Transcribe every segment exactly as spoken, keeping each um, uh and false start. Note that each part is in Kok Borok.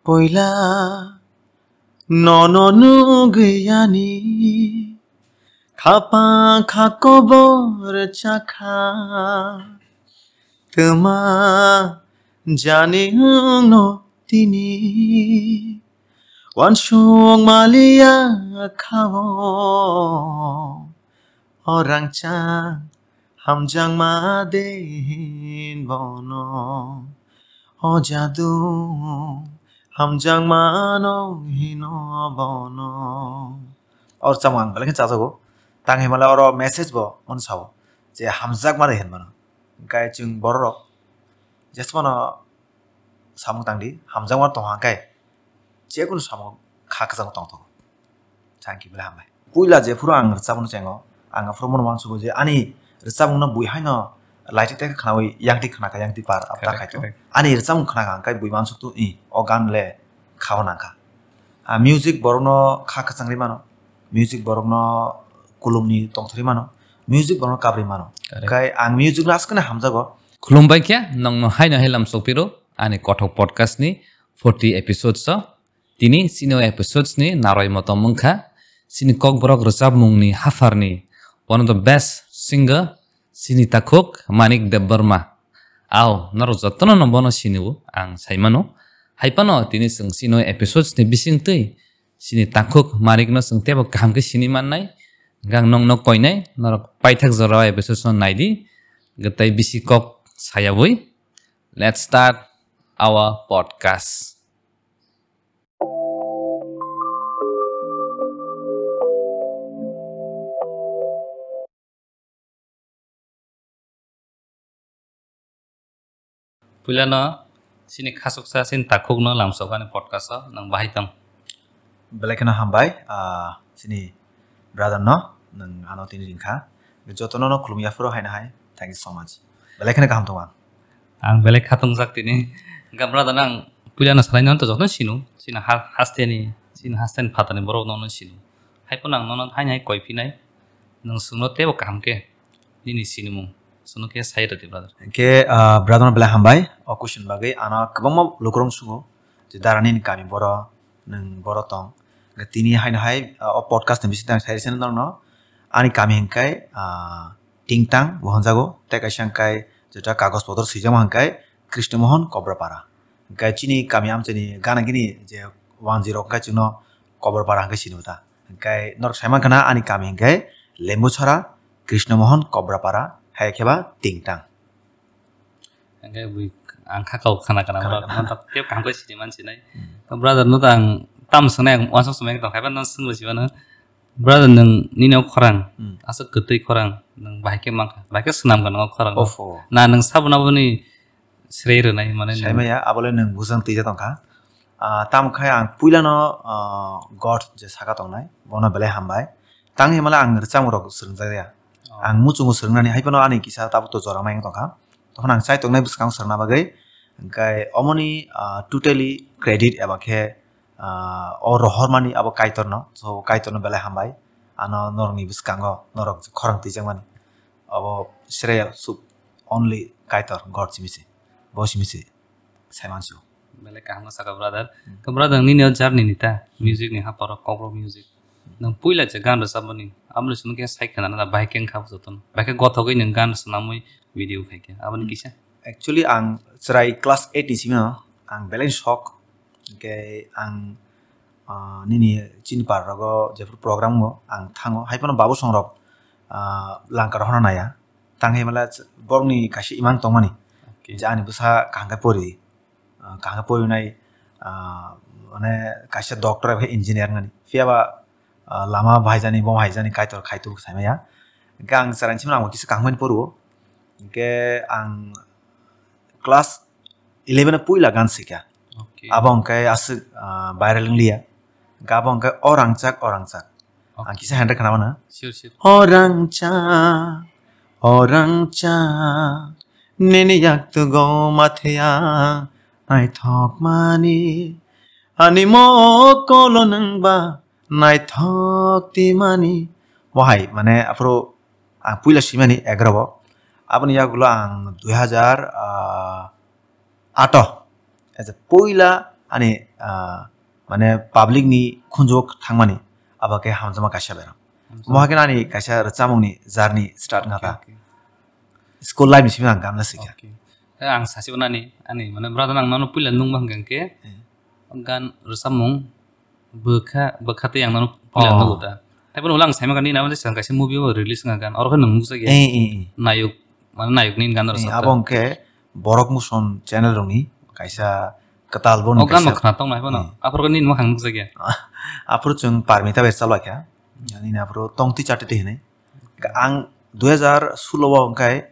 Poila nono nugwi ani khapang kha kobor chakha. Twma jani wngno tini wansuk maliya khao. O rangchak hamjakma de hin bono. O jadu hamjakmano hino bono. O rwchapmung ang belai khe chajago. Tang hinmale oro message bo hwn sao je hamjakma de hinmano. Hwnkhe chwng bororok jesmano samung tangdi, hamjakma tongkha hwnkhe jekunu samung kha kwchangma tongthogo. Thank you, belai hambai. Puila jephuru ang rwchapmano chengo, ang aphuru bono uansukgo je ani rwchapmungno bui haino laithik thai khe khnaui yangtwi khnakha, yangtwi par abo ta Correct, khaito. Correct. Ani rwchapmung khnakha hwnkhe bui uansukto, "I, o gan le khao nangkha." Ah, music borokno kha kwchangri mano, music borokno kulumni tongthorwi mano, music borokno kabrwi mano. Correct. Hwnkhe ang music no aswkno hamjago. Khulumbai khe nongno haino hai lam sokphiro ani Kothok Podcast ni forty episodes o. Tini chini o episodes ni narwai motom wngkha chini Kokborok rwchapmung ni haphar ni one of the best singer chini takhuk Manik Debbarma. Ao, norok jotono no bono sini o, ang sai mano. Hai phano tini chwng chini o episodes ni bisingtwi chini takhuk Manik no chwng teibo kaham khe sini mannai. Hwnkhe ang nongno koinai, norok paithak jora o episodes no naidi, tei bisi kok sayabwi. Let's start our podcast. Puilano chini khasuksa chini takhukno lamsok ani podcast o nwng bahai tong. Belai kheno hambai, ah, chini brother no nwng ano tini ringkha. Jotono no khulum yaphuru haino hai. Thank you so much. Belai kheno kaham tong ang. Ang belai khatungjak tini. Hwnkhe brother no ang puilano salai no to jotono sino. Chini ha-, hasteni, chini hasteni phatani borok no sino. Hai phano ang nono haino hai koi phinai. Nwng chwngno teibo kaham khe nini sinimung chwngno khe sai rwdi, brother. Hwnkhe, ah, brother no belai hambai. O question bagwi ano kwbangma lukurok sungo je dara nini kami boro, nwng boro tong. Hwnkhe tini haino hai, ah, o podcast ni bisingtwi ang sai rwsano norokno ani kami hwnkhe, ah, Tingtang bo hwnjago, tei kaisa hwnkhe jeto kagoj potro swijak ma hwnkhe Krishna Mohan Kobrapara. Hwnkhe chini kami amchaini gana gini je one zero hwnkhe chwngno Kobrapara hwnkhe sini ta. Hwnkhe norok sai mankha na ani kami hwnkhe Lembuchara, Krishna Mohan Kobrapara, hai khe ba Tingtang. Hwnkhe bui ang kha kau khana khana Khana borok khana. Mantok tei kaham khe sini man sinai. Hmm. Brother no to ang tam swngnai ang uansuk swmai tong kha, no swngwi sibano. Brother, nwng nini o khorang, Hmm. aswk kwtwi khorang, nwng bahai khe mankha, bahai khe swnam gwnang o khorang. Ofo. Na nwng sabo naboni srei rwnai, mane nwng Saimaya, abole nwng bujang twijak tongkha. Ah, tamo khai ang puilano, ah, God je saka tongnai, bono belai hambai. Tang hinmale ang rwchapmung rok swrwngjak ya. Oh. Ang muchungo swrwngnani hai phano ani kisa tabuk to jora mai wng tongkha. Tokhono ang chai tongnai bwskango swrwngna bagwi. Hwnkhe omoni, ah, totally credit eba khe, ah, o rohormani abo Kaitorno. So, Kaitorno belai hambai. Ano norokni bwskango norok khorang twijakmani. Abo srei sub only Kaitor, God simi se. Bo simi se. Sai mansu. Belai kaham khe saka, brother. Hmm. Khe brother, nini o journey ni ta, music ni haparo, Kokborok music. Nwng puila je gan rwchapmani, aboni simi khe sai khna na, bahai khe wngkha jotono. Bahai khe gothogwi nwng gan swnamwi video khai khe. Aboni Hmm. kisa? Actually, ang chwrai class eight ni simi no, ang belai sok. Hwnkhe ang, ah, nini chini par rogo jephru program o ang thango. Hai phano babu song rok, ah, langkar hona naya. Tang hinmale borokni kaisa imang tongmani. Okay. Je ani bwsa kaham khe pori. Ah, kaham khe porinai, ah, mane kaisa doctor eba khe engineer wngnani. Phiya ba, ah, lama bahaijani, bo bahaijani Kaitor khai tubuk saimaya. Hwnkhe ang chwraini simi ang kisa kaham khe porio. Hwnkhe ang class eleven o puila gan sikha. Okay. Abo hwnkhe aswk, ah, viral wngliya. Hwnkhe abo hwnkhe O Rangchak, O Rangchak. Okay. Ang kisa handle khna mano. Sure, sure. O rangchak, o rangchak, nini yaktugo mathaya naithok mani, ani mokolo nwngba naithok timani. Bo hai, mane, aphuru ang puila simani egarobo. Aboni yagulo ang dui hazar, ah, ato. As a puila ani, ah, mane public ni khunjugo thangmani abo khe hamjakma kaisa berang. Hamjakma. Omo hai khe ani kaisa rwchapmung ni journey start wngkha ta. Okay, okay. School life ni simi ang gan rwsikha. Okay. Eh, ang sasi bo nani, ani mane brother ang nono puila nungma hwnkha khe, hmm, gan rwchapmung bwkha, bwkha tei ang nono puila, oh, nugo ta. Tei bono ulang saima kani nabo jesa kaisa movie o release wngkha gan. Oro khe nwng nukjakya. Eh, eh, eh. Nayok, mane nayok ni gan, eh, rwchap ta. Abo hwnkhe Borok Muson channel rokni kaisa kwtal boni. O gan kaisa, no khna tong nai bono. Hmm. Aphuru nini mwkhang nukjakya. Aphuru chwng Parmita bai chalokha. Nini aphuru tongtwi chatwi twi hinwi. Ang dui hajar sulo o hwnkhe,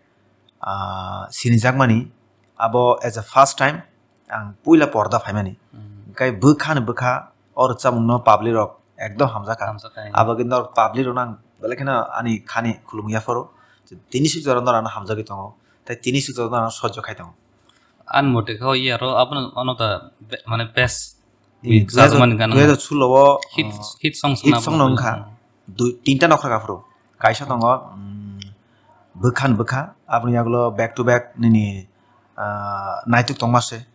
ah, sinijakmani abo as a first time ang puila porda phaimani. Hmm. Hwnkhe bwkha ni bwkha o rwchapmungno public rok ekdom hamjakha. Hamjakha, eh. Abo khe norok public rokno ang belai kheno ani khani khulumwi yapharo. Tini swijak norok ano hamjagwi tongo. Tei tini swijak norok ano sojjo khai tongo. Ani mote khe o iyaro abono, ono ta be-, mane best. Hmm, wi dui hajar, sajak mani gana. Dui hajar sulo o, hit, uh, hit songs hit na song bo no wngkha. Hmm. Dui, tinta nokhrok aphuru. Kaisa tongo, mm, Bwkhan Bwkha, aboni yagulo back to back nini, ah, Naituk Tongma Se.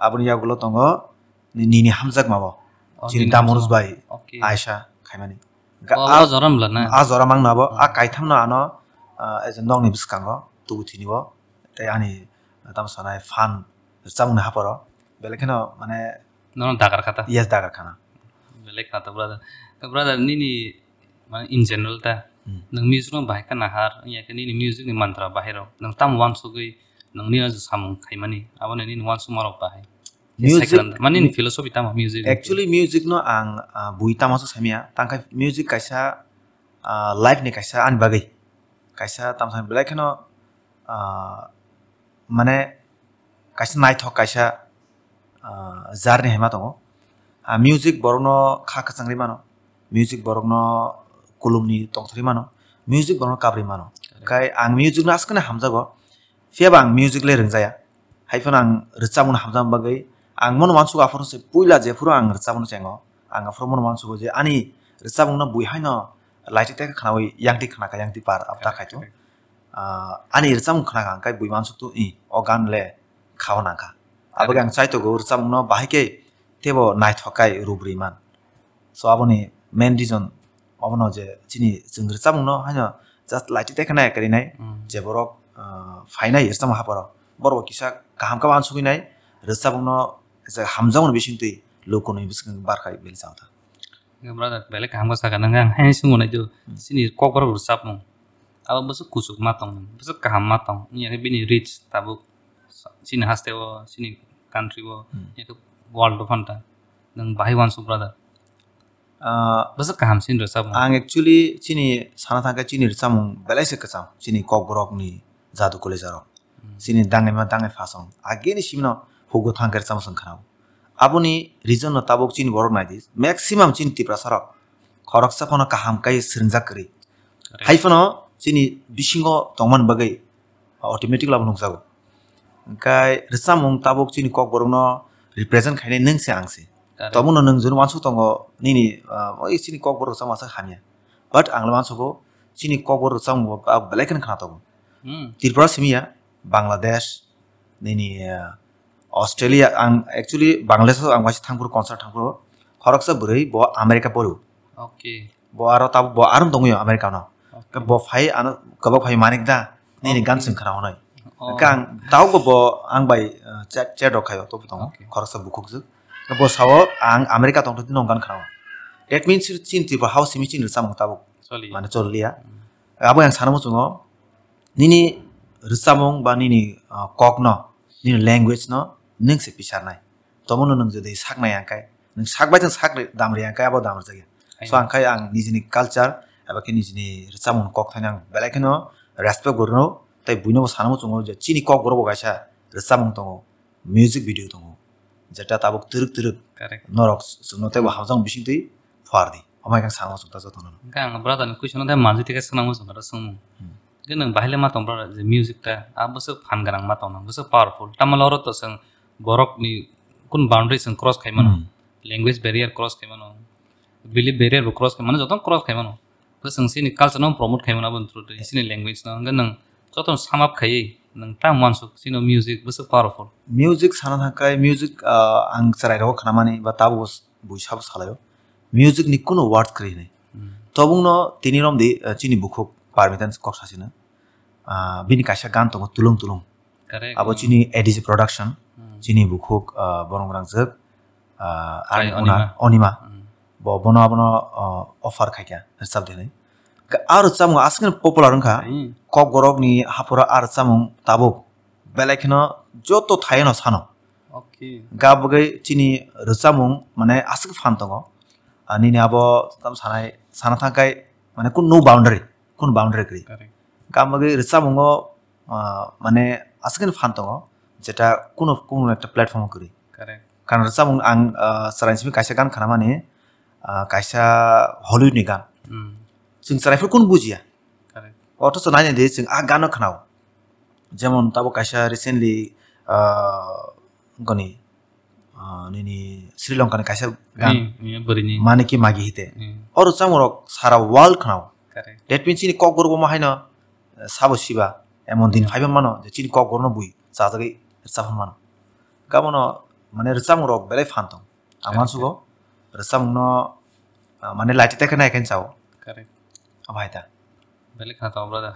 Aboni yagulo tongo ni-, Nini Hamjakma bo. Oh, chini Nini Damonus Hamjakma bai, okay, Aisha khaimani. Ga-, oh, a, o jora mla na? A jora mang na bo, hmm, a kaitham no ano, ah, as a nokni bwskango tubu thini bo. Tei ani tamo sanai fan rwchapmung ni haporo. Belai kheno mane. Nono dagar kha ta? Yes, dagar khana. Belai khna ta, brother. Brother, nini, mane, in general ta, hmm, nwng music no bahai kha nahar, wngya khe nini music ni mantra bahai rok. Nwng tamo uansugwi nwng nini o samung khaimani, abo nini uansukma rok bahai. Music. Mane, nini philosophy tamo music ni? Actually, music no ang, ah, bui tamo se samya. Tangkhe music kaisa, ah, life ni kaisa ani bagwi. Kaisa tamo sa belai kheno, ah, mane, kaisa naithok kaisa, ah, journey hai ma tongo. Ah, music borokno kha kwchangri mano, music borokno kulumni tongthorwi mano, music borokno kabrwi mano. Correct. Kai ang music no aswkno hamjago, phiya ba ang music le rwngjaya. Hai phano ang rwchapmung no hamjakma bagwi ang bono uansugo, aphuru se puila jephuru ang rwchapmung no chengo, ang aphuru bono uansugo je ani rwchapmung no bui haino laiti tei khwnaui yangti khna kha, yangti par abta khai to. Correct. Ah, ani rwchapmung khna kha, hwnkhe bui uansuk to, i, o gan le khao nang kha. Abo khe ang chaitogo rwchapmung no bahai khe teibo naithok khai rwbrwi man. So, aboni main reason obono je chini chwng rwchapmung no haino just laiti tei khna khe rinai, mm, je borok, ah, phainai rwchapmung haporo, borok bo kisa kaham khe uansugwi nai, rwchapmung no je hamjakmani bisingtwi lukunwi bwskango barkhai bini chao ta. Brother, belai kaham khe sakha nang, ang haino swngwi naidi, hmm, chini Kokborok rwchapmung. Abo bwswk kuchuk ma tong, bwswk kaham ma tong. Wngya khe bini reach tabuk chini haste o, chini country o, hmm, wngya khe world o phano ta. Nwng bahai uansuk, brother? Ah, bwswk kaham chini rwchapmung. Ang actually chini sana thangkhe chini rwchapmung belai se kwcham. Chini Kokborokni jadu kwlaijarok. Hmm. Chini dangaima dangai phasong. Ageni simino hugo thangkhe rwchapmung chwng khnao. Aboni reason no tabuk chini borok naidi. Maximum chini Tiprasa rok khoroksa phano kaham kai swrwngjak kwrwi. Correct. Hai phano chini bisingo tongmani bagwi automatic labo nukjago. Hwnkhe rwchapmung tabuk chini Kokborokno represent khainai nwng se ang se. Correct. Tomono nwng junu uansuk tongo nini, ah, oi chini Kokborok rwchapmung aswk hamya. But ang le uansugo chini Kokborok rwchapmung bo belai kheno khna tongo. Hmm. Tripura simi ya, Bangladesh, nini, ah, Australia, ang actually Bangladesh o ang waisa thangphuru, concert thangphuru, khoroksa bwrwi bo America poro. Okay. Bo aro tabuk bo aro tongwi America no. Okay. Bo phai ano kwbak phai manik da, nini gan, okay, sing khna hwnwi. Oh. Khe ang tabuk bo, bo ang bai, uh, chat, chat rok khaio, tobo tongo. Okay. Khoroksa bukhuk jwk. Khe bo sao ang America tongthondi nong gan khna. That means chini Tripura house simi chini rwchapmung tabuk. Choli. Mane choliya. Hmm. Abo ang sana muchungo nini rwchapmung ba nini, uh, kok no, nini language no nwng se pisarnai. Tomono nwng jodi saknai ang khai, nwng sak bai thang sak ri-, damri ang khai, abo damrwjakya. Hai. So, ang khai ang nijini culture, eba khe nijini rwchapmung kok thaino ang belai kheno respect gorino, tei buino bo sana muchungo je chini Kokborok bo kaisa rwchapmung tongo, music video tongo, jeta tabuk twrwk twrwk, correct, norok chwngno teibo hamjakmung bisingtwi phuar di. Omo hai khe ang sana muchung ta jotono. Hwnkhe ang brother ni question no tei manjui tei khe swngna muchung khe swngmung. Hmm. Hwnkhe nwng bahai le ma tong brother je music ta, ah, bwswk phan gwnang ma tong nang, bwswk powerful. Tamoni oro to chwng borok ni kun boundary chwng cross khai mano. Hmm. Language barrier cross khai mano. Belief barrier bo cross khai mano, jotono cross khai mano. Hwnkhe chwng chini culture no promote khai mano aboni through twi, chini language no. Hwnkhe nwng jotono sum up khaiwi, Nwng tamo uansuk chini music bwswk powerful. Music sana thangkhai music, ah, ang chwrai rogo khnamani ba tabuk bui sabo salaio. Music ni kuno word kwrwi hinwi. Hmm. Tobungno tini romdi, ah, chini bukhuk Parmitan kok sasino. Ah, bini kaisa gan tongo Tulung Tulung. Correct. Abo chini A D G production, Hmm. chini bukhuk, ah, borong rangjak, ah, Kai Arni Onima. Ona, Onima. Hmm. Bo bono abono, ah, offer khaikha, rwchap dinai. Ka-, a rwchapmung aswkno popular wngkha. Hmm. Kokborok ni haphoro a rwchapmung tabuk belai kheno joto thaino sano. Okay. Ga bagwi chini rwchapmung mane aswk phan tongo. Ah, nini abo tam sanai, sana thangkhai mane kun no boundary, kun boundary kwrwi. Correct. Ga bagwi rwchapmungo, ah, mane aswkno phan tongo, jeta kuno, kuno ekta platform o kwrwi. Correct. Karon rwchapmung ang, ah, chwraini simi kaisa gan khnamani, ah, kaisa Hollywood ni gan. Hmm. Chwng chwrai phuru kun bujiya. Correct. Othocho nai nai di chwng a gano khnao. Jemon tabuk kaisa recently, ah, goni, ah, nini Sri Lanka ni kaisa gan Hmm, hmm, bwrwini. Mani ki magi hite. Hmm. Oro rwchapmung rok sara world khnao. Correct. That means chini kokborok bo ma haino, eh, sabo siba. Emon din Hmm. phaiba mano, je chini kokborok no bui chajagwi rwchap mano. Gabono, mane rwchapmung rok belai phan tong. Ang Correct. Uansugo, rwchapmung no, ah, mane laiti tekhe nai khe chao. Correct. Abo hai ta. Belai khna tong brother.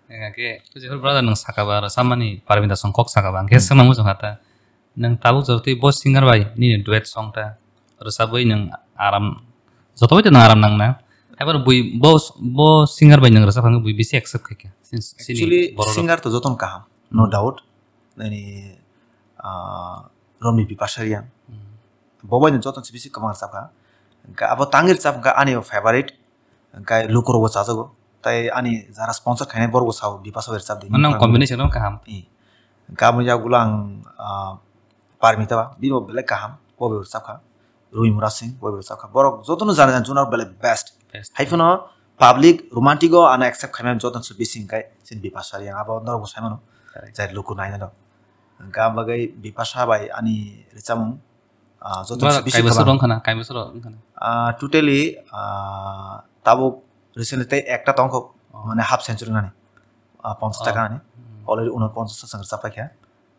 Engake, to jephru brother nwng sakaba, rwchapmani Parmita song kok sakaba, ang khe Hmm. swngmang muchung kha ta. Nwng tabuk jotoi bo singer bai nini duet song ta rwchabwi nwng aram, joto bai to nwng aram nang na. Haibar bui bo, bo singer bai nwng rwchap kha bui bisi accept khai kha. Sin-, sini Actually, borok rok. Singer to jotono kaham, no doubt. Nini, ah, Romni Bipasha Reang. Hmm. Bo bai no jotono se bisi kwbang rwchap kha. Hwnkhe abo tangwi rwchap kha ani favorite. Hwnkhe lukurokbo chajago. Tai ani jara sponsor khainai borokbo sao, Bipasha bai rwchap di. Mane ang combination rok kaham. Ee. Hwnkhe abo yagulo ang, ah, Parmita ba, bini bo belai kaham, bo bai rwchap kha. Rui Mura Singh, bo bai rwchap kha. Borok jotono jana jana junar belai best. Best. Hai phano public romantic o ano accept khaimani jotono se bising kai, sin Bipasha Reang abo norok bo sai mano. Correct. Jai luku naina rok. Hwnkhe ang bagwi Bipasha bai ani rwchapmung, ah, joto Ba, se bisi kaibwswk kwbang. Rong khana, kaibwswk rong khana. Ah, totally, ah, tabuk recently tei ekta tongkho, Oh. Mane half century nani, ah, ponchash Oh. Taka nani. Hmm. Already uno ponchash ta chwng rwchap paikha.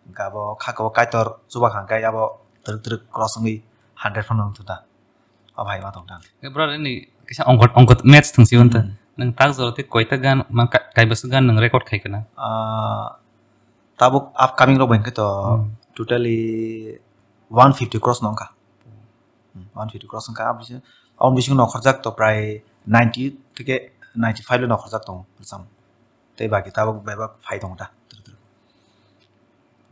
Hwnkhe abo khakao Kaitor chuba kha hwnkhe abo twrwk twrwk cross wngwi hundred phano wng thung ta. Abo hai ma tong ta. Eh, brother, ini kisa ongkot, ongkot match thung si wanta. Hmm. Nwng tak jora tei koita gan, ma ka-, kaibwswk gan nwng record khai kana? Ah, tabuk upcoming rok bai hwnkhe to Hmm. Totally one fifty cross no wngkha. Hmm, one fifty cross wngkha. Aboni bisingo, aboni bisingo nokhorjak to prai ninety theke ninety five le nokhorjak tongo rwchapmung. Tei baki tabuk bebak phai tongo ta.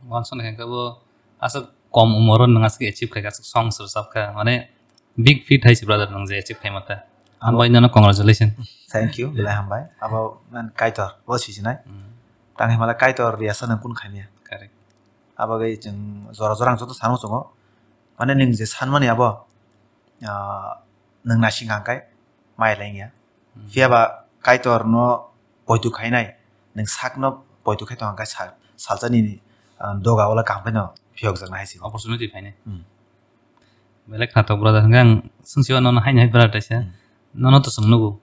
Wansuknai hwnkhe bo aswk kom umoro nwng aswk achieve khaikha, aswk songs rwchapkha, mane big feat hai se brother nwng je achieve khaima ta. Hambai nono, congratulations. Thank you, belai hambai. Abo man Kaitor bo sijinai. Hmm. Tang himala Kaitor riyasa nwng kun khaimya. Correct. Abagwi chwng jora jora ang joto sano chwngo. Mane nwng je sanmani abo, ah, nwng naising hangkai mai laingya. Hmm. Phiya ba Kaitor no poito khainai, nwng sakno poito khai tong hangkai sal-, salsa nini, ah, doga wala kaham khaino phiyokjaknai hai se. Opportunity phainai. Hmm. Belai khnatok brother, hwnkhe ang swngchio nono haino hai brother taisa. Hmm. Nono to chwng nugo.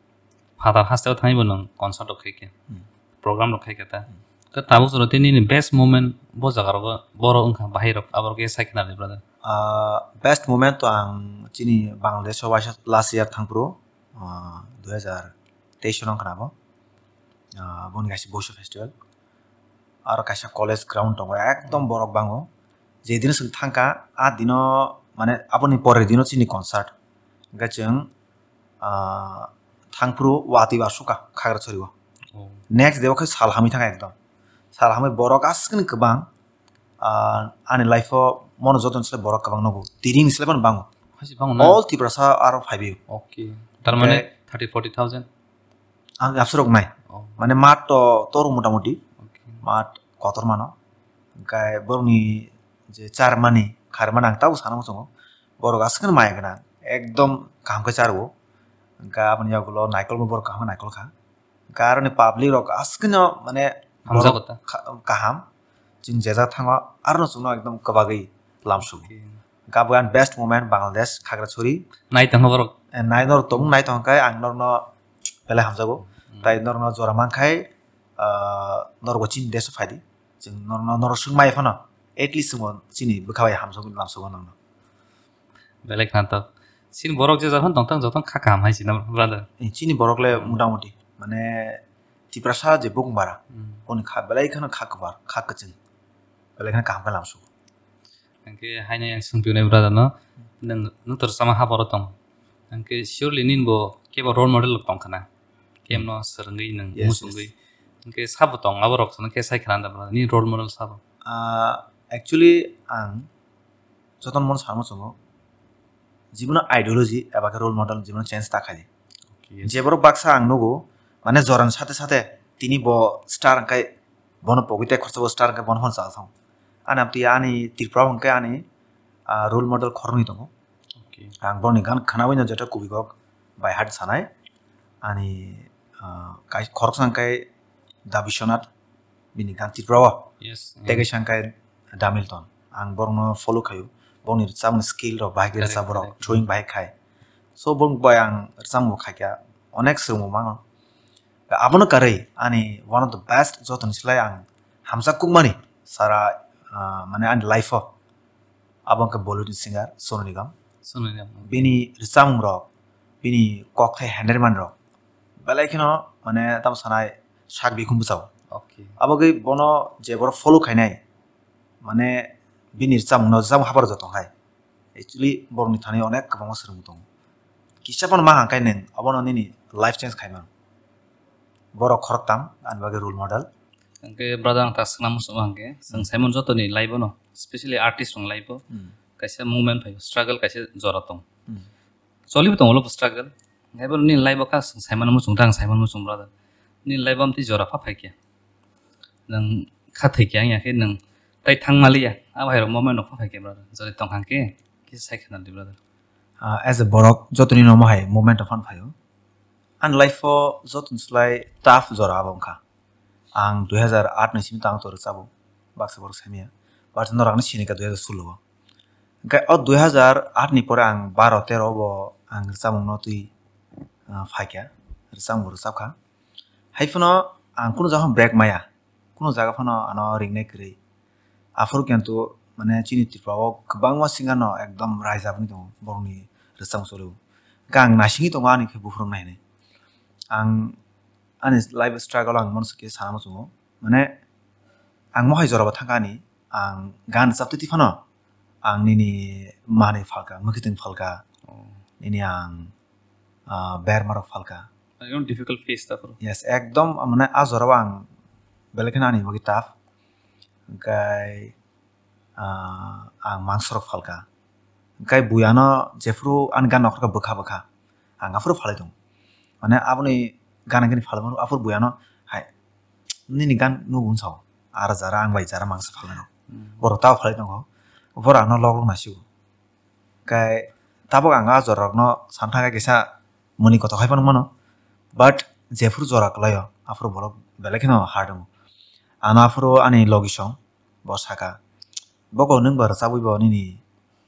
Phatar hasteo thangwi bo nwng concert rok khai khe. Hmm. Program rok khai khe ta. Hmm. Khe tabuk jora tei nini best moment bo jaga rogo borok wngkha bahai rok, abo rok khe sai khna di brother. Ah, best moment to ang chini Bangladesh o waisa last year thangphuru, ah, dui hazar teis o nong khna bo. Ah, boni kaisa Boisu festival. Aro kaisa college ground tongo, ekdom borok bango. Je dino chwng thangkha, a dino, mane, aboni pore dino chini concert. Hwnkhe chwng, ah, thangphuru watwi asukha Khagrachari o. Oh. Next day o khe sal hamwi thangkha ekdom. Sal hamwi borok aswkni kwbang, ah, ani life o mono jotono se borok kwbang nugo. Tini ni se phano bango. Haisi bango na? All Tiprasa aro phaiwi. Okay. Tar mane Oke. Thirty, forty thousand? Ang absurok nai. Oh. Mane mat to toru motamuti. Okay. Mat kotor mano. Hwnkhe borokni je charmani, kharmani ang tabuk sana muchungo. Borok aswkno maya gwnang. Ekdom kaham khe charwo. Hwnkhe aboni yagulo naikolbo borok kaham khe naikol kha. Hwnkhe aroni public rok aswkno mane Hamjago borok ta. Kha-, kaham. Chwng jejak thango, arono chwngno ekdom kwbagwi lamsugo. Okay. Hwnkhe abo ani best moment Bangladesh, Khagrachari. Nai tongkha borok. Eh, nai norok tong, nai tongkha khe ang norokno belai hamjago. Hmm. Tai norokno jora mankhai, ah, norokbo chini desh o phaidi. Chwng nor-, nor-, norok swk mai phano, at least chwngbo chini bwkha bai hamjagwi lamsogo nangno. Belai khna tok. Chini borok je japhano tongthang jotono kha kaham hai sina brother. Eh, chini borok le Hmm. motamoti, mane, Tiprasa je bukung bara, Hmm. boni kha belai kheno kha kwbar, kha kwchwng. Belai kheno kaham khe lamsogo. Hwnkhe haino yang swngphinai brother no, nwng, nwng to rwchapma haboro tong. Hwnkhe surely nini bo kebo role model tong khna. Kemno swrwngwi nwng Yes, muchungwi. yes. Hwnkhe sabo tong, aborok no khe sai khna da brother, nini role model sabo? Ah, actually, ang jotono bono sana muchungo, jibono ideology eba khe role model jibono change ta khaidi. Okay, yes. Je borok baksa ang nugo, mane jorani sate sate tini bo star hwnkhe bono pogwi tei khorsa bo star hwnkhe bono phano chajak thang. Ani amtwi ani Tripura hwnkhe ani, ah, role model khoroknwi tongo. Okay. Ang borokni gan khnaui no jeta kubui kok by heart sanai. Ani, ah, kai-, khoroksa hwnkhe Da Biswanath, bini gan Tripura o. Yes. Tei kaisa hwnkhe Da Milton. Ang borokno follow khaio. Borokni rwchapmani skill rok bahai khe Correct, rwchap borok, correct. Drawing bahai khai. So borok bai ang rwchapmung bo khaikha. Onek swrwngmung mano. Abono karwi ani one of the best jotoni slai ang hamjak kukmani sara, ah, mane ani life o. Abo wngkha Bollywood ni singer Sonu Nigam. Sonu Nigam. Bini rwchapmung rok, bini kokthai henderman rok belai kheno mane tamo sanai sak bikhum bwchao. Okay. Abo gwi bono je borok follow khainai, mane bini rwchapmung no rwchapmung hapar joto hai. Actually borokni thani onek kwbangma swrwngmung tongo. Kisa phano ma hangkhe nwng abono nini life change khaimano. Borok khoroktham ani bagwi role model. Hwnkhe brother ang ta swngna muchungo hwnkhe, chwng Hmm. Simon jotoni life o no, specially artist rok life o Hmm. kaisa moment phaio, struggle kaisa jora tong. Hmm. Cholibo tongo ulo struggle. Haibo nini life o kha chwng Simon muchung, ta ang Simon muchung brother. Nini life o amtwi jora pha phaikhe. Nwng kha thwikhe wngya khe nwng tai thang maliya. Abo hai rok moment rok pha phaikhe brother. Jori tong hangkhe kisa sai khna di brother. Ah, as a borok jotoni no mo hai moment o phan phaio. Ani life o jotoni slai tough jora abo wngkha. Ang dui hazar aat ni simi tang to rwchabo, baksa borok saimanya. But norok ani sinika dui hazar solo o. Hwnkhe o dui hazar aat ni pore ang baro tero bo ang rwchapmung no twi, ah, phaikha, rwchapmung bo rwchapkha. Haiphano ang kunu jaga phano break maya, kunu jaga phano ano ringnai kwrwi. Aphuru kintu mane chini Tripura o kwbangma singer no ekdom rise up wngwi tongo borokni rwchapmung choli o. Hwnkhe ang naisingwi tongo ani khe buphuru wngnai hinwi. Ang ani life struggle ang mano khe sana muchungo. Mane ang mohai jorabo thangkha ani, ang gan rwchaptwi twi phano ang nini manwi phalka, mwkhwtwng phalka, Oh. nini ang, ah, bermarok phalka. Ekdom difficult phase ta phuru. Yes, ekdom, mane, a jorao ang belai kheno ani bagwi tough. Hwnkhe, ah, ang mangsorok phalka. Hwnkhe bui ano jephuru ani gan nokhorkha bwkha bwkha, ang aphuru phalwi tongo. Mane, aboni gan hwnkhe phalmano, aphuru bui ano, hai, nini gan nugo, hwn sao. Ar jara ang bai jara mangsa phalmano. Hmm. Borok tabo phalwi tongo. Borok ano lok lok naisigo. Hwnkhe tabuk ang a jorarokno santhangkhe kisa muni kothok hai phano mano. But jephuru jora kwlaio, aphuru borok belai kheno hard wngo. Ano aphuru ani logisong, bo saka, "Boko nwng bo rwchabwi bo nini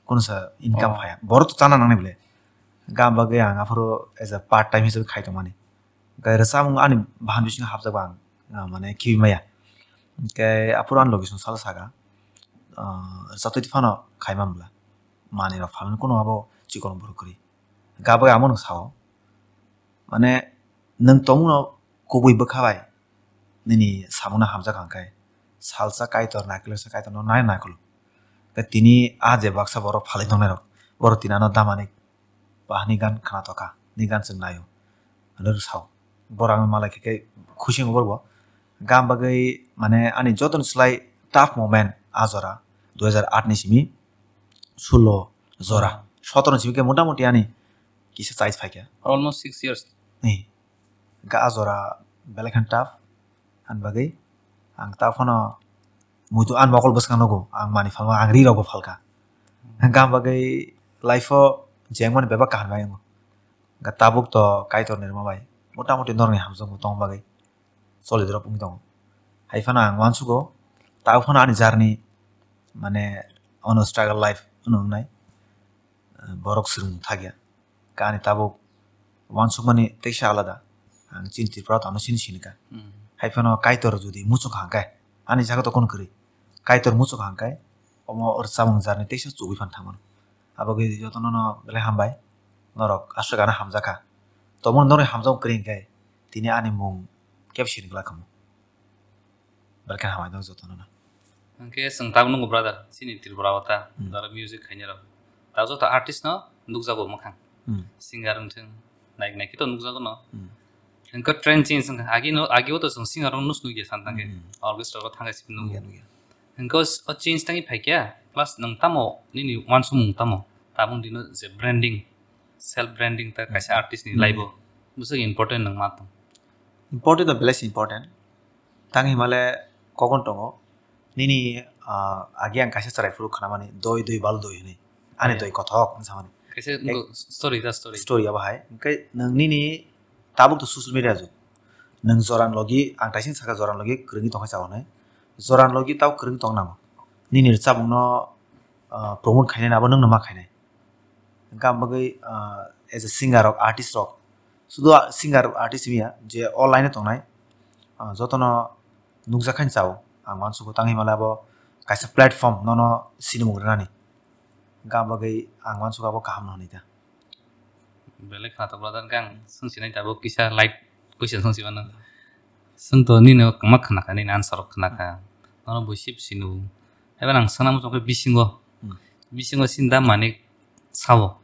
kunu sa income Oh. phaiya. Borok to chana nangnai bwle." Hwnkhe ang bagwi ang aphuru as a part time hisabe khai tongmani. Hwnkhe rwchapmung ani bahan bisingo hapjak ba ang, ah, mane khibi maya. Hwnkhe aphuru ani logisong salo saka, ah, rwchabtwi phano khaimani bwla. Manwirok phalmani kunu abo chikon borok kwrwi. Hwnkhe abo amo nwng sao, mane, nwng tongmano kubui bwkha bai nini samungno hamjak hwnkhe, salsa Kaitor, naikolosa Kaitorno nai naikolo. Hwnkhe tini a je baksa borok phalwi tongnairok, borok tini ano damani bahani gan khna tokha, ni gan chwng naio, hwnwi sao. Borok ang malai khe khe khusi wngo borok bo. Hwnkhe ang bagwi, mane, ani jotono slai tough moment a jora, dui hazar aat ni simi sullo jora. Hmm. Sotoro ni simi khe motamoti ani kisa chais phaikha. Almost six years. Ni. Hwnkhe a jora belai kheno tough. Ani bagwi ang ta phano muitu ani mokol bwskango nugo, ang manwi phalma, ang ri rokbo phalkha. Hwnkhe ang bagwi life o jengmani bebak kaham bai wngo. Hwnkhe tabuk to Kaitor ni rwma bai motamoti norokni hamjakmung tongma bagwi choli drop wngwi tongo. Hai phano ang uansugo, tabuk phano ani journey, mane, ono struggle life wngwi wngnai. Borok swrwngmung thakya. Khe ani tabuk uansukmani teisa alada. Ang chini Tripura tongno chini sinikha. Hmm. Hai phano Kaitor jodi muchungkha hwnkhe, Ani jaga to kono kwrwi. Kaitor muchuk hangkai, omo rwchapmung jarni teisa chugui phan thangmano. Abagwi jotono no belai hambai, norok aswk ano hamjakha. Tomon norni hamjakmung kwrwi hwnkhe, tini ani mung kebo sini glak khamu. Belai khe hambai tongo jotono no. Hwnkhe chwng tabuk nukgo brother, chini Tripura o ta, Hmm. dara music khainai rok. Ta joto artist no nukjago mwkhang. Hmm. Singer wngthwng, naik naik khe to nukjago no. Hmm. Hwnkhe trend change wngkha, agi no, agi o to chwng singer rok nus nukya san thangkhe, Hmm. orchestra rok thangkhe sip nukya. Nukya, nukya. Hwnkhe o, o change tangwi phaikya, plus nwng tamo nini uansukmung tamo, tabuk dino je branding, self branding ta kaisa Hmm. artist ni Hmm. life o, bwswk important nwng ma tong. Important to belai important. Tang himale kokon tongo. Nini, ah, agi ang kaisa chwrai phuru khnamani, doi doi bal doi hwnwi. Ani Yeah. doi kothok hwnwi samani. Kaisa Ek- nokho story, the story. Story abo hai. Hwnkhe nwng nini tabuk to social media jug. Nwng joran logi, ang taising saka joran logi kwrwngwi tongkha chao hwnwi. Joran logi tabo kwrwngwi tong nango. Nini rwchapmungno, ah, promote khainai abo nwngno ma khainai. Hwnkhe ang bagwi, ah, as a singer rok, artist rok, sudu a-, singer artist miya je online o tongnai, ah, jotono nukjakhaini chao. Ang uansukgo tangwi male abo kaisa platform nono sinimung rwnani. Hwnkhe ang bagwi ang uansukgo abo kaham no hwnwi ta. Belai khna to brother, hwnkhe ang swngsinai tabuk kisa light question swngsi mano. Chwng to nini o kwma khnakha, nini answer rok khnakha. Nono buisip sinu. Eba nang sana muchung khe bisingo. Hmm. Bisingo sinda manik sao.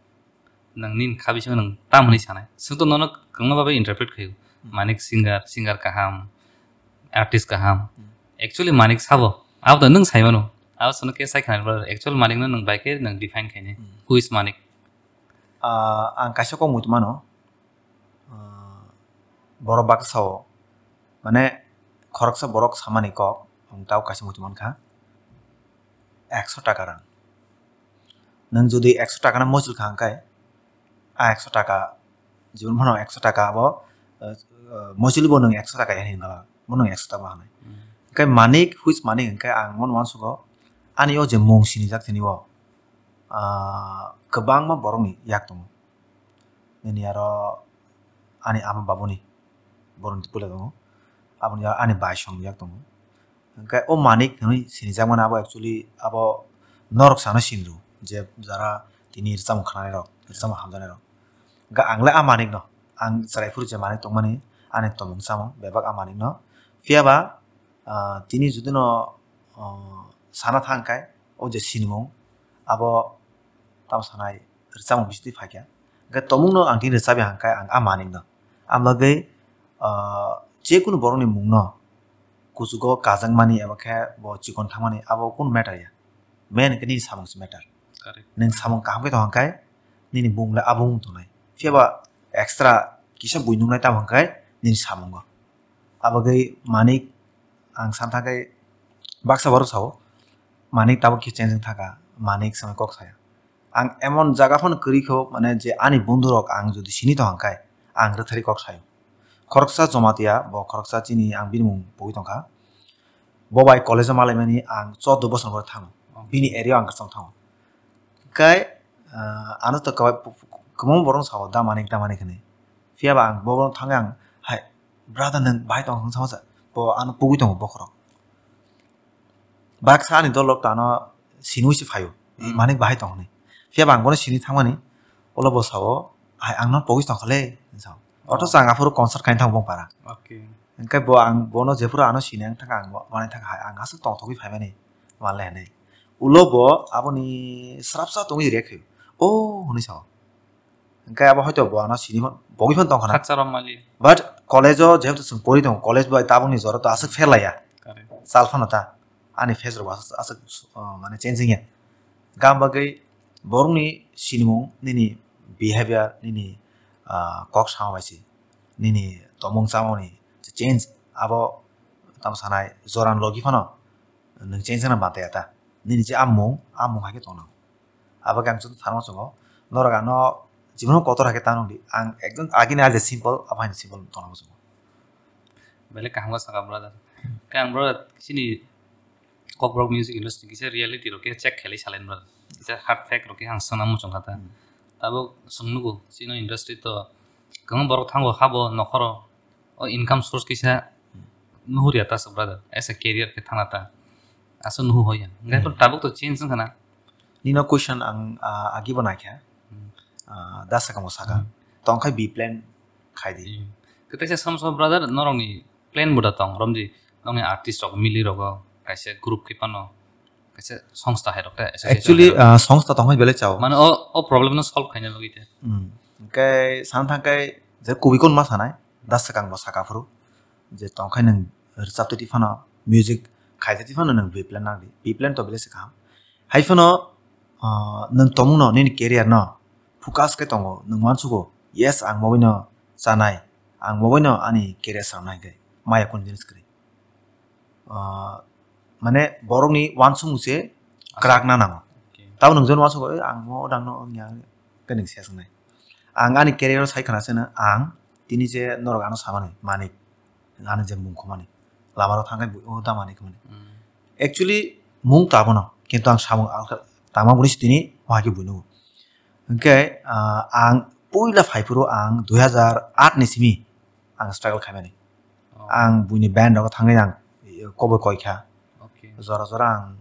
Nang nini kha bisingo nang tam hwnwi sanai. Chwng to nono kwma babai interpret khaio. Hmm. Manik singer, singer kaham, artist kaham. Hmm. Actually manik sabo. Abo to nwng sai mano. Abo sono khe sai khna brother. Actual manik no nwng bai khe nwng define khainai. Hmm. Who is manik? Ah, ang kaisa kok muitu mano. Ah, borok baksa o, mane, khoroksa borok samani kok, ang tao kaisa muitu mankha, ekso taka rang. Nwng jodi ekso taka no mochil kha hwnkhe, a ekso taka, jibon phano ekso taka abo, ah, ah, mochil bo nwng ekso taka ya hinwi nala, bo nwng ekso taka bo hanai. Hmm. Hwnkhe manik, who is manik hwnkhe ang bono uansugo, ani o je mung sinijak tini o, ah, kwbangma borokni yak tongo. Nini aro ani ama babuni borokni puila tongo. Aboni aro ani bai song yak tongo. Hwnkhe o manik hwnwi sinijakmani abo actually abo norok sana sinrw je jara tini rwchapmung khnanai rok, rwchapmung hamjaknai rok. Hwnkhe ang le a manik no, ang chwrai phuru je manik tongmani ani tongmung chamung bebak a manik no. Phiya ba, ah, tini jodi no, ah, sana thang khe o je sinimung abo tamo sanai rwchapmung bisitwi phaikha. Hwnkhe tongmungno ang tini rwchapya hwnkhe ang a manwino. Ang bagwi, ah, jekunu borokni mungno kuchugo kajakmani eba khe bo chikon thangmani abo kunu matter ya. Main hwnkhe nini samung se matter. Correct. Nwng samung kaham khe tong hwnkhe nini bumung le abo wng tongnai. Phiya ba extra kisa bui nuknai tamo hwnkhe nini samungo. Abo bagwi manik ang san thangkhe baksa borok sao, manik tabuk khe chengwi thangkha, manik swngwi kok saya. Ang emon jaga phano kwrwi kho, mane je ani bondhu rok ang jodi sini tong khe, ang rwthari kok sayo. Khoroksa Jomatia, bo khoroksa chini ang bini mung pogwi tongkha. Bo bai college o malaimani ang chordo bosor boro thango. Bini area o ang kwchang thango. Kai, ah, ano to kwbangma borok sao, da manik, da manik hinwi. Phiya ba ang bo borok thangwi ang, "Hai, brother, nwng bahai tong?" Hwnwi sao sa. Bo ano pogwi tongo bokhorok. Baksa ani dol rok to ano sinui se phaio. Hmm. Manik bahai tong hwnwi. Phiya ba ang bono sinui thangmani, ulo bo sao, "Hai, ang no pogwi tong kha le," hwnwi sao. Othocho ang aphuru concert khaina thango bong para. Okay. Hwnkhe bo ang bono jephuru ano sini ang thangkha, ang bo manai thangkha, "Hai, ang aswk tongthogwi phaimani," manle hinwi. Ulo bo aboni srapsa tongwi react khaio. "Oh," hwnwi sao. Hwnkhe abo hoito bo ano sini phan-, bogwi phan tongkha na. Khakcharo mali. But college o jehetu chwng pori tongo, college bai tabukni jora to aswk fail laiya. Correct. Sal phano ta ani face rok aswk, aswk, uh, mane changing ya. Gam bagwi borokni sinimung, nini behavior, nini, uh, kok sama bai se, nini tomung chamani change abo tamo sanai joran logi phano nwng change wngna bantaya ta. Nini je amung, amung hai khe tongna. Abo khe ang joto tharma chungo. Norok ano jibono kotor hai khe ta nung di. Ang ekdom agini aje simple, abo hai simple tongna muchungo. Belai kaham khe saka brother. Khe ang brother chini Kokborok music industry kisa reality rok khe check khelai salai brother. Kisa hard fact rok khe ang swngna muchung kha ta. Hmm. Tabuk swng nugo chini industry to kwbang borok thango habo nokhoro o income source kisa Hmm. nuhur ya ta sa brother, as a career khe thana ta. Asa nuhu hoya. Ngai to Hmm. tabuk to change wngkha na. Nino question ang, ah, agi bo naikha. Hmm. Ah, da sakang bo saka. Hmm. Tongkhai B plan khai di. Hmm. Kwtaisa samsa brother norokni plan bo da tong, romdi nokni artist rok mili rogo kaisa group khe phano kaisa songstha hai rok ta association Actually, hai rok. Ah, songstha tongkhai belai chao. Mane o, o problem no solve khaina logite. Hmm. Hwnkhe san thangkhai je kubui kon ma sanai, da sakang bo saka phuru. Je tongkhai nwng rwchaptwi phano music khaitwi phano nwng B plan nangdi. B plan to belai se kaham. Hai phano, ah, nwng tongmungno nini career no focus khe tongo, nwng uansugo, yes, ang mobaino chanai, ang mobaino ani career sanai khe maya kunu jinis kwrwi. Ah, mane borokni uansukmung se kwrak na nango. Okay. Tamo nwng jeno uansugo, "Eh, ang mo odang no wngya," khe nwng se swngnai. Ang ani career o sai khna seno ang tini je norok ano samani manik, ano je mung khumani, lama rok thangkhai bui o da mani khumani. Hmm. Actually mung ta bono, kintu ang samung alka tama buni si tini wahai khe buino. Hwnkhe, ah, ang puila phai phuru ang dui hazar aat ni simi ang struggle khaimani. Oh. Ang buini band rogo thangwi ang, eh, koboi koi kha. Okay. Jora jora ang,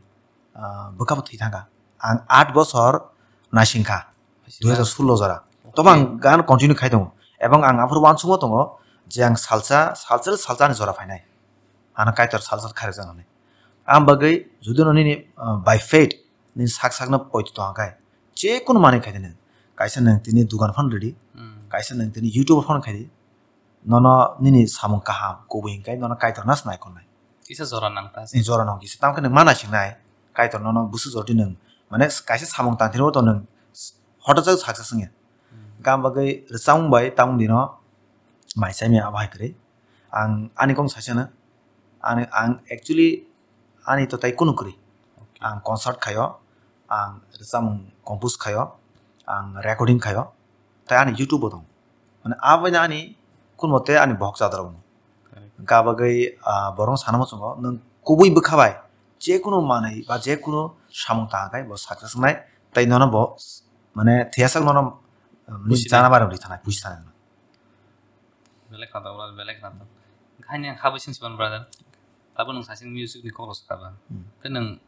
ah, bwkha bo thwi thangkha. Ang aat bosor naising kha. Naising kha. Dui hazar sullo jora. Okay. Tobo ang gan continue khai tongo. Ebong ang aphuru uansukma tongo je ang salsa, salsa, salsa ni jora phainai. Ano Kaitor salsa khairok jani. Ang bagwi jodi no nini, ah, by faith nini sak sak no poito tong khe, je kunu manwi khai di nwng. Kaisa nwng tini dugan phano rwdi, hmm, kaisa nwng tini YouTube phano khai di. Nono nini samung kaham kubui hwnkhe nono Kaitor nas naikolnai. Kisa jora nang ta. Ni jora nang kisa. Tamo khe nwng ma naisingnai. Kaitor nono busu jordi nwng. Mane kaisa samung tangthirwi to nwng hota jak success wngya. Hmm. Gam bagwi rwchapmung bai tamung dino mai chaimya abo hai kwrwi. Ang ani kok saisano. Ani, ang actually ani to tai kunu kwrwi. Okay. Ang concert khaio, ang rwchapmung compose khaio, ang recording khaio, tai ani YouTube bo tongo. Mane, abaino ani kun mote ani bohok chadorok no. Correct. Hwnkhe abagwi, ah, borok no sana muchungo, nwng kubui bwkha bai je kunu manwi ba je kunu samung tang khe bo success wngnai, tei nono bo, mane, thwiyasak nono, ah, nini buji chana nai. Barwi thanai, buji thanai. Belai khna tok, belai khna tok. Haini ang habwi sing siban brother. Tabuk nwng sasing music ni kok rwchapkha ba. Hmm. Khe nwng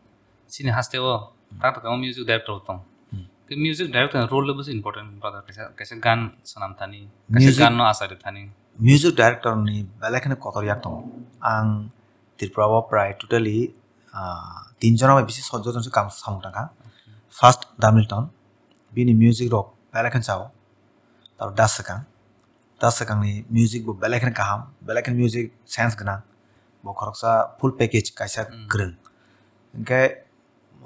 chini haste o, hmm, tak tak music director bo tong. Hmm. Khe music director ni role le bwswk important brother, kaisa, kaisa gan swnam thani, kaisa music, gan no achari thani. Music director ni belai kheno kotor yak tongo. Ang Tripura o prai totally, ah, tin jona bai bisi sojjo jon se kam samung tangkha. Okay. First Damilton, bini music rok belai kheno chao. Tar Das Swkang. Das Swkangni music bo belai kheno kaham, belai kheno music sense gwnang. Bo khoroksa full package kaisa, hmm, kwrwng. Hwnkhe,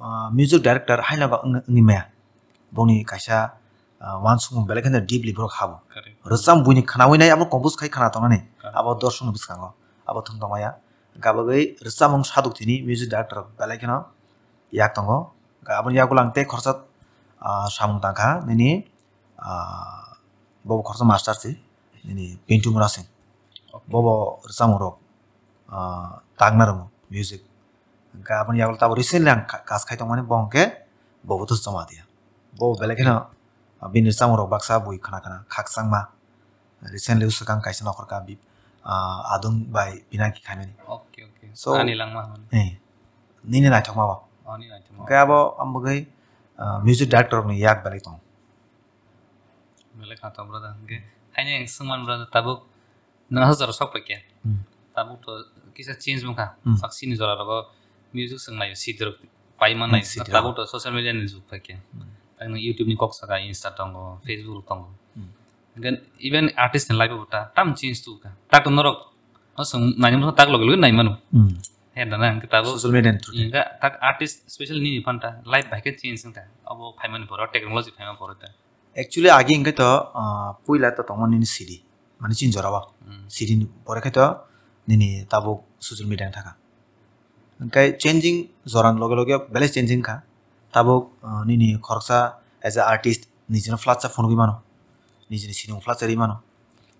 ah, music director haino ba wng-, wngwi maya. Boni kaisa, ah, uansukmung belai kheno deeply borok habo. Correct. Rwchapmung buini khnawi nai abo compose khai khna tongnani. Correct. Abo dorsokni bwskango. Abo thwng tongmaya. Hwnkhe abo bai rwchapmung saduk tini music director belai kheno yak tongo. Hwnkhe aboni yagulang tei khoroksa, ah, samung tangkha nini, ah, bobo khoroksa master se, nini Pintu Mura Singh. Okay. Bobo rwchapmung rok, ah, tangna rwngo music. Hwnkhe aboni yagulo tabuk recently ang ka-, kas khai tongmani bo hwnkhe bobo to choma dia. Bobo belai kheno, ah, bini rwchapmung rok baksa bui khna khna khakchangma. Recently swkang kaisa nokhorkha bi-, ah, adung bai Pinaki khaimani. Okay, okay. So, ani langma hwnmani. Eh, nini naithokma bo. Ani naithokma. Hwnkhe abo ambagwi, ah, music director rokni yak belai tongo. Belai kha to brother. Hwnkhe haini ang swngmani brother tabuk nwng aswk jora sok paikha. Hmm. Tabuk to kisa change wngkha. Hmm. Sak sini jora rogo music swng naio, C D rok pai man nai. Hmm, C D rok. Tabuk to social media ni jug paikha. Hmm. Ang nwng YouTube ni kok saka, Insta tongo, Facebook tongo. Hmm. Hwnkhe even artist ni life bo ta tam change tu kha. Tak to norok no swng naimano tak loge loge naimano. Hmm. He da na hwnkhe tabuk social media ni through. Hwnkhe tak artist special nini phanta life bai khe change wngkha. Abo phaimani pore, technology phaima pore ta. Actually, agi hwnkhe to, ah, puila to tongmani nini C D, mane chini jora o. Hmm. C D ni pore khe to nini tabuk social media wng thaka. Hwnkhe changing jora ni loge loge belai changing kha. Tabuk, ah, nini khoroksa as a artist nijino flat sa phunugwi mano, nijini sinung flat sa rwi mano.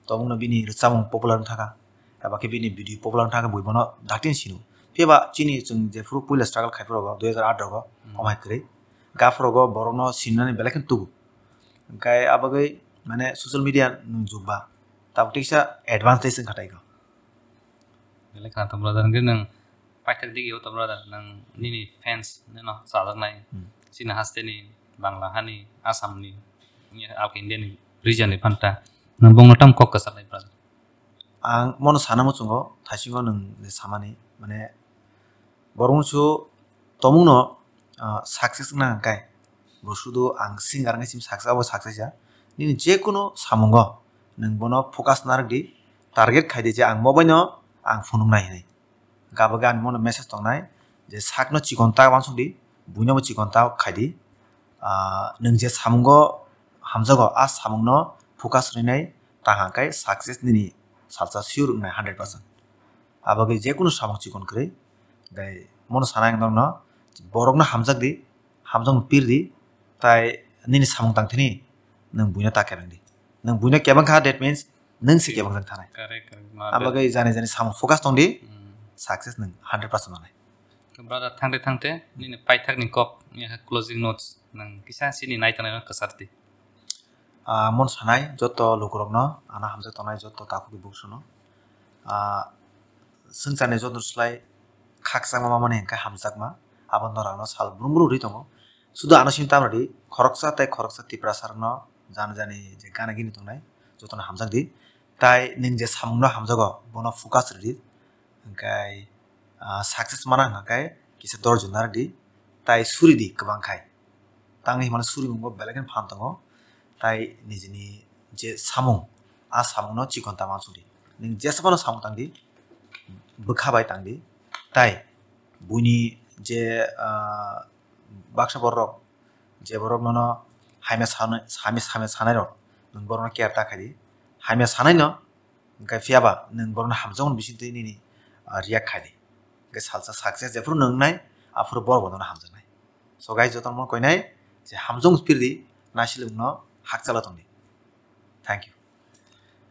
Tobokno bini rwchapmung popular wng thaka, eba khe bini video popular wng thaka, bui bono dakti sino. Phiya ba chini chwng jephuru puila struggle khai phuru dui hazar aat rogo, hmm, komai kwrwi. Gaphuru borokno sinani belai kheno tubu. Hwnkhe abagwi mane social media nung jukba tabuk tiksa advantage wngkha taigo. Belai khna tong brother, hwnkhe nwng paithak digi o to brother, nwng nini fans nino chajaknai. Hmm. Chini haste ni, Bangla hani, Assam ni, All India ni region ni phanta. Nwng bongno tam kok kwcharnai brother. Ang mono sana muchungo, thaisingo nwng je samani, mane, borok mungsu tomungno, ah, success wngna hwnkhe, bo sudu ang singer wngwi sim success, abo success ya. Nini jekunu samungo nwng bono focus narwk di, target khai di je ang mobaino ang phunuknai hinwi. Gabagwi ani mono message tongnai je sakno chikon ta uansuk di, buinobo chikon ta khai di. Ah, nwng je samungo hamjago, a samungno focus rwnai ta hwnkhe success nini salsa sure wngnai hundred percent. Abagwi jekunu samung chikon kwrwi, tei mono sana ang nokno, borokno hamjak di, hamjakno pir di, tai nini samung tang thini nwng buino ta kebeng di. Nwng buino kebeng kha, that means nwng se kebeng jak thanai. Correct, correct. Ma Abagwi jani jani samung focus tong di, Hmm. success nwng hundred percent manai. Brother, thangte thangte nini paithakni kok, ya, closing notes nwng kisa sini naitanai no kwcharti. Ah, mon sanai joto lukurokno, ano hamjak tongnai joto takhuk buksukno. Ah, swngcharni joto slai khakchangma mamani hwnkhe hamjakma, abo norokno sal brum brum rwi tongo. Sudu ano simi tamrwdi, khoroksa tei khoroksa Tiprasarokno jani jani je gana gini tongnai, jotono hamjak di. Tai nwng je samungno hamjago, bono focus rwdi. Hwnkhe, ah, success mana hwnkhe kisa dorjo narwkdi, tai suridi kwbang khai. Tangwi himano surimungo belai kheno phan tongo, tai nijini je samung, a samungno chikon ta uansukdi. Nwng jesa phano samung tangdi, bwkha bai tangdi, tai buini je, ah, baksa borok, je borok nono hamya sanai, hamya, hamya sanairok, nwng borokno care ta khaidi. Hamya sanaino, hwnkhe phiyaba nwng borokno hamjakmani bisingtwi nini, ah, react khaidi. Hwnkhe salsa success jephuru nwng wngnai, aphuru borokbo nono hamjaknai. So guys, jotono koinai je hamjakmung pirdi, naisilwngno hakchala tongdi. Thank you.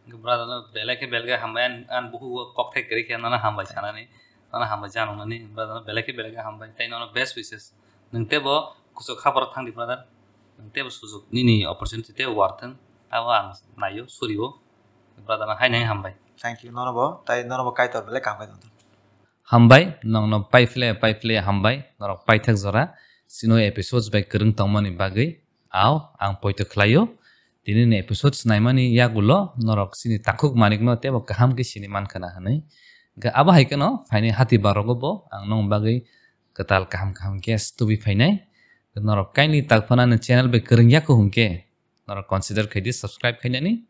Hwnkhe brother no belai khe belai khe hambai, an, an bukhuk o kokthai kwrwi khe nono hambai sanani, nono hambai janani, brother no belai khe belai khe hambai, tei nono best wishes. Nwng teibo kuchuk haboro thangdi brother, nwng teibo sujuk nini opportunity teibo warthwng, abo ang naio, surio. Brother no haino hambai. Thank you, nono bo, tai nono bo Kaitor belai kaham khai tongthok. Hambai, nokno paiphle, paiphle hambai, norok paithak jora, chini episodes bai kwrwng tongmani bagwi, ao, ang poito khlaio. Tini ni episodes naimani yagulo, norok chini takhuk manikno teibo kaham khe sini mankha na hwnwi. Hwnkhe abo hai kheno, phaini hati barogo bo, ang nokni bagwi kwtal kaham kaham guest tubui phainai. Norok kindly tak phano ani channel bai kwrwng yakho hwnkhe, norok consider khaidi subscribe khainani.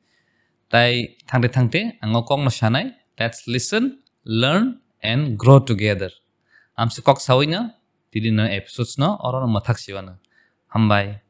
Tai thangte thangte ang o kokno sanai, let's listen, learn and grow together. Amse kok sawino, tini no episodes no oro no mwthak siwano. Hambai.